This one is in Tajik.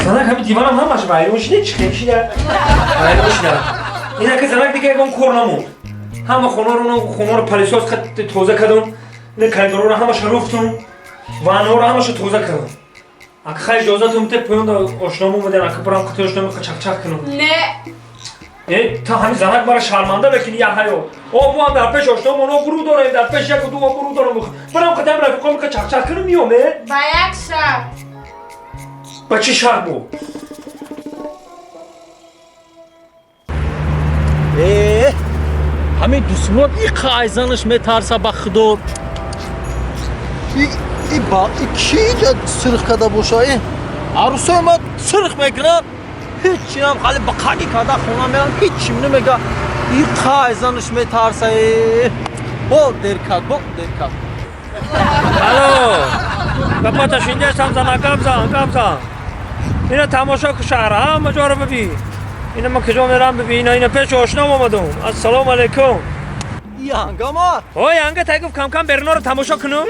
Занак, ҳами диванам ҳамаш вайрон шида, чӣ хел шида? Вайрон шида. Инака, занак, дига ягон кор намонд. Ҳама хонаро, хонаро пылесос тоза кардум, ина коридорро ҳамаша руфтум, ваннаро ҳамаша тоза кардум. Ака, хай, иҷозатум те, поёнда ошном омадан, ака, барам қити ошном чақчақ кунум. Не. Э, та ҳами занак мара шарманда мекунӣ, я ҳаё. О, мо ҳам дар пеш ошном оно буру дорем, дар пеш яку ду буру дорем. Барам қитам рафиқом чақчақ кунум, миём, э? Ба як шарт. Ба чӣ шарт бу? Э, ҳамин дусмурод иқа айзанаш метарса, ба худо. И ба и ки инҷа сирх карда боша? И арӯсои ма сирх мекунад, ҳечинам хали ба қаги карда хона мерам, ҳечим намега. Иқа айзанаш метарса. Э, бо дер кард, бо дер кард. Алло, гапата шиндестам, зана, гап зан, гап зан. Ина тамошо ку, шаҳра ҳама ҷоро бибин. Ина ман куҷо мерам, бибин. Ина пеши ошном омадум. Ассалому алайкум. Янгама. Ой, янга тай гуфт, кам-кам беруноро тамошо кунум.